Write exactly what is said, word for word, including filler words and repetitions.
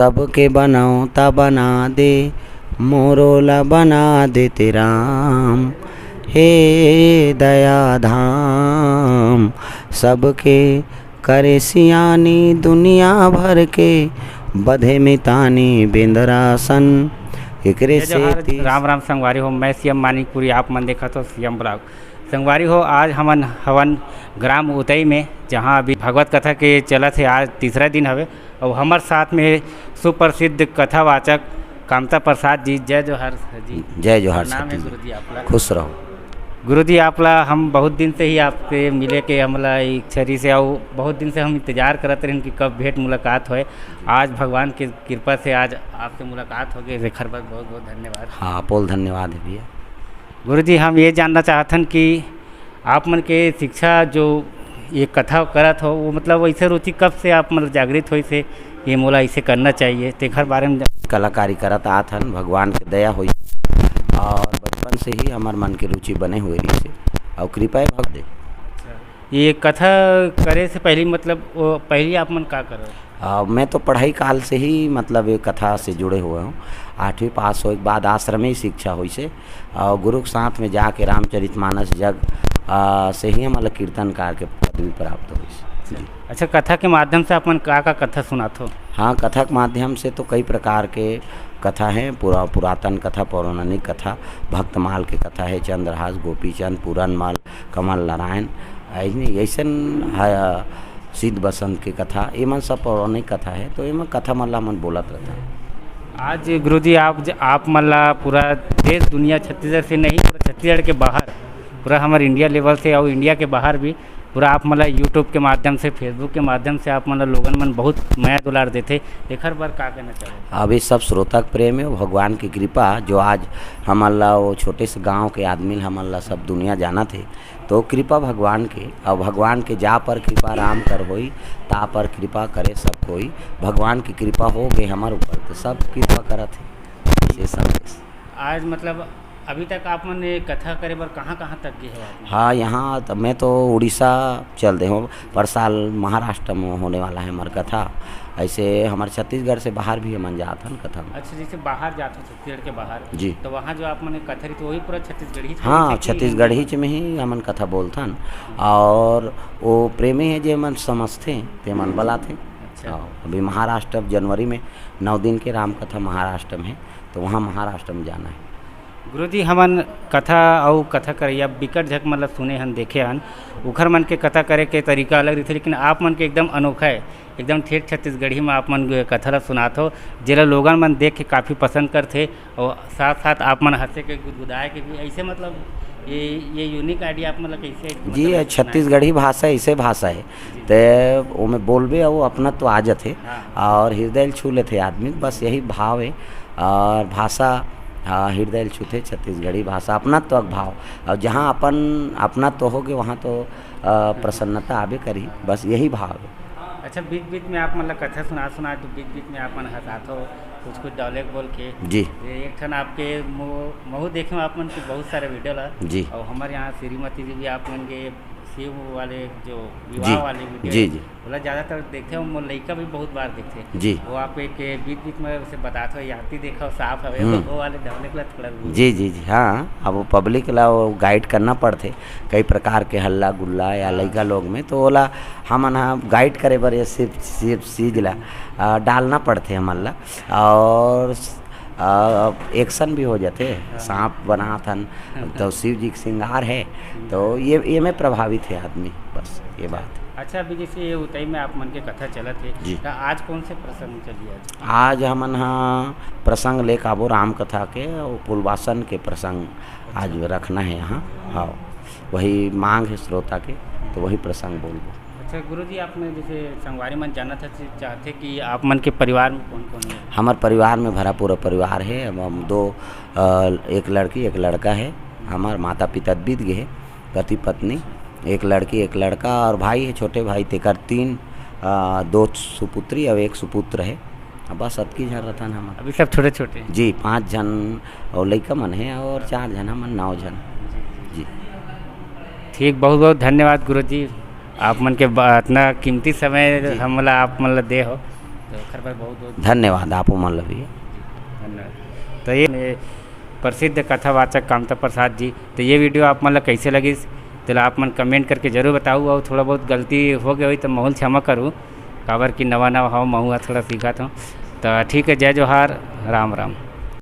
सबके बनौता बना दे, मोरो ला बना दे ते राम। हे दया धाम, सबके करे सियानी दुनिया भर के, बधे मितानी बेंदरासन। एकरे जय जोहार, सेती राम राम संगवारी हो, मैं सीएम मानिकपुरी, आप मन देखत हो सीएम ब्लॉग। संगवारी हो, आज हमन हवन ग्राम उतई में, जहां अभी भगवत कथा के चलत हे, आज तीसरा दिन हवे, अउ हमर साथ में सुप्रसिद्ध कथावाचक कामता प्रसाद जी। जय जोहार सर जी। जय जोहार प्रणाम हे छत्तीसगढ़। गुरुजी आप ला। खुश रहो। गुरुजी आप ला हम बहुत दिन से ही आपसे मिले के हमला इच्छा रहिस हे, अउ बहुत दिन से हम इंतजार करत रहेन कि कब भेंट मुलाकात होए। आज भगवान के कृपा से आज आपसे मुलाकात हो गई, एखर बर बहुत बहुत धन्यवाद। हाँ, अपोल धन्यवाद हे भैया। गुरुजी, हम ये जानना चाहथन कि आप मन के शिक्षा जो ये कथा करत हो, वो मतलब ऐसे रुचि कब से आप मन जागृत होइस हे, ये मोला ऐसे करना चाहिए, तेखर बारे में जा- कलाकारी करत आत हन, भगवान के दया होई और बचपन से ही हमर मन के रुचि बने हुए रहिस हे और कृपया भग दे। ये कथा करे से पहले मतलब वो पहले आप मन का करत? आ, मैं तो पढ़ाई काल से ही मतलब ये कथा से जुड़े हुए हूँ। आठवीं पास होए के बाद आश्रम ही शिक्षा होइस हे और गुरु के साथ में जाके रामचरितमानस जग आ, से ही हमला कीर्तनकार के पदवी प्राप्त होइस। जी। अच्छा, कथा के माध्यम से अपन का का कथा सुनात हो? हाँ, कथा के माध्यम से तो कई प्रकार के कथा हैं, पूरा पुरातन कथा, पौराणिक कथा, भक्तमाल के कथा है, चंद्रहास, गोपीचंद, पूरनमल, कमल नारायण, ऐसने ऐसन है, सिद्ध बसंत के कथा, ये मन सब पौराणिक कथा है, तो ये मन कथा मन ला हमन बोलत रहता है। आज गुरुजी आप ज-, आप मन ला पूरा देश दुनिया छत्तीसगढ़ से नहीं, पूरा छत्तीसगढ़ के बाहर, पूरा हमारे इंडिया लेवल से और इंडिया के बाहर भी पूरा आप मन ला YouTube के माध्यम से, Facebook के माध्यम से आप मन ला लोगन मन बहुत मया दुलार देथे, एखर बर का कहना चाहो? अब ये सब श्रोता के प्रेम है, भगवान की कृपा जो आज हमन ला वो छोटे से गांव के आदमी ला हमन ला सब दुनिया जानत हे, तो कृपा भगवान के, और भगवान के जा पर कृपा राम कर होई, ता पर कृपा करे सब कोई। भगवान की कृपा हो गए हमर ऊपर, तो सब कृपा करत हे। ये संदेश। आज मतलब अभी तक आप मन ये कथा करे बर कहाँ-कहाँ तक गए हो आप मन? हाँ, यहाँ तो मैं तो उड़ीसा चल दे हूँ, पर साल महाराष्ट्र में होने वाला है हमार कथा। ऐसे हमारे छत्तीसगढ़ से बाहर भी हमन जात हन कथा में। अच्छा, जैसे बाहर जात हो छत्तीसगढ़ के बाहर, जी। तो वहाँ जो आप मन कथा रही, तो वही पूरा छत्तीसगढ़ी च हाँ, होती थी कि छत्तीसगढ़ी हिंदी? च में ही हमन कथा बोलथन। और वो प्रेमी है जे मन समझथे, ते मन बलाथे। अच्छा। हाँ, अभी महाराष्ट्र अब जनवरी में नौ दिन के राम कथा महाराष्ट्र में है, तो वहाँ महाराष्ट्र में जाना है। गुरुजी, हमन कथा अउ कथा करइया बिकट झक मतलब सुने हन, देखे हन, उखर मन के कथा करे के तरीका अलग रहिथे, लेकिन आप मन के एकदम अनोखा है, एकदम ठेठ छत्तीसगढ़ी में आप मन कथा ला सुनात हो, जेला लोगन मन देख के काफ़ी पसंद करथे, और साथ साथ आप मन हंसे के, गुदगुदाए के भी, ऐसे मतलब ये, ये यूनिक आइडिया आप मन ला कैसे, जी, मतलब, ये ऐसे बनाए? छत्तीसगढ़ी भाषा ऐसे भाषा है, जी। ते ओमे बोलबे और अपनत्व आ जाथे, हाँ। और हृदय ल छू लेथे आदमी, बस यही भाव है। और भाषा, हाँ, हृदय ल छूथे, छत्तीसगढ़ी भाषा, अपनत्व के भाव। और जहाँ अपन अपनत्व होगे, वहाँ तो, अ, प्रसन्नता आबे करही, बस यही भाव है। अच्छा, बीच बीच में आप मन ला कथा सुना सुना, तो बीच बीच में आप मन हंसात हो, कुछ कुछ डायलॉग बोल के। जी। ये एक ठन आपके मो-, महू देखे हूँ आप मन के बहुत सारे वीडियो ला। जी। और हमारे यहाँ श्रीमती जी भी आप मन के शिव वाले जो विवाह जी। वाले वीडियो जी, है, जी। ओला ज़्यादातर देखथे, मोर लइका भी बहुत बार देखथे। जी। वो आप एक बीच-बीच में उसे बतात हो, "याती देखा साफ हवे", हम्म। वो वाले डायलॉग ला थोड़ा भी। जी, जी, जी, हाँ, अब वो पब्लिक ला वो गाइड करना पड़थे, कई प्रकार के हल्ला गुल्ला या हाँ। लइका लोग में, तो ओला हमन ह गाइड करे बर ये सिर्फ, सिर्फ चीज ला, अ, डालना पड़थे हमन ला। और अ, एक्शन भी हो जाथे, हाँ। सांप बनात हन, तो शिव जी के श्रृंगार है, तो ये, ये में प्रभावित है आदमी, बस ये बात। अच्छा, अभी जैसे ये उतई में आप मन के कथा चलत हे, जी। तो आज कौन से प्रसंग चली आज? आज हमन ह प्रसंग लेके आबो राम कथा के, वो पुलवासन के प्रसंग आज अच्छा। रखना है यहाँ। हाँ, वही मांग है श्रोता के, तो वही प्रसंग बोलबो। अच्छा गुरुजी, आप मन जैसे संगवारी मन जानना चाहथे कि आप मन के परिवार में कौन कौन है? हमार परिवार में भरा पूरा परिवार है। हम, हम दो, अ, एक लड़की, एक लड़का है। हमार माता पिता बीत गए हैं, पति पत्नी, एक लड़की, एक लड़का और भाई है, छोटे भाई, तेकर तीन, अ, दो सुपुत्री और एक सुपुत्र है। अब बस अतकी झन रथन हमन। अभी सब छोटे छोटे हैं? जी, पाँच झन और लइका मन है और चार झन हमन, नौ झन। जी। ठीक, बहुत बहुत धन्यवाद गुरुजी, आप मन के बा-, इतना कीमती समय जी। हमला, आप मन ला दे हो। तो ओखर बर बहुत बहुत धन्यवाद आप मन ल भी। धन्यवाद। तो ये प्रसिद्ध कथावाचक कामता प्रसाद जी, तो ये वीडियो आप मन ला कैसे लगिस, तेला आप मन कमेंट करके जरूर बताऊ। और थोड़ा बहुत गलती हो गई होही तो महूँ ल क्षमा करू, काबर कि नवा नवा हव, महूँ ह थोड़ा सीखत हूँ। तो ठीक है, जय जोहार, राम राम।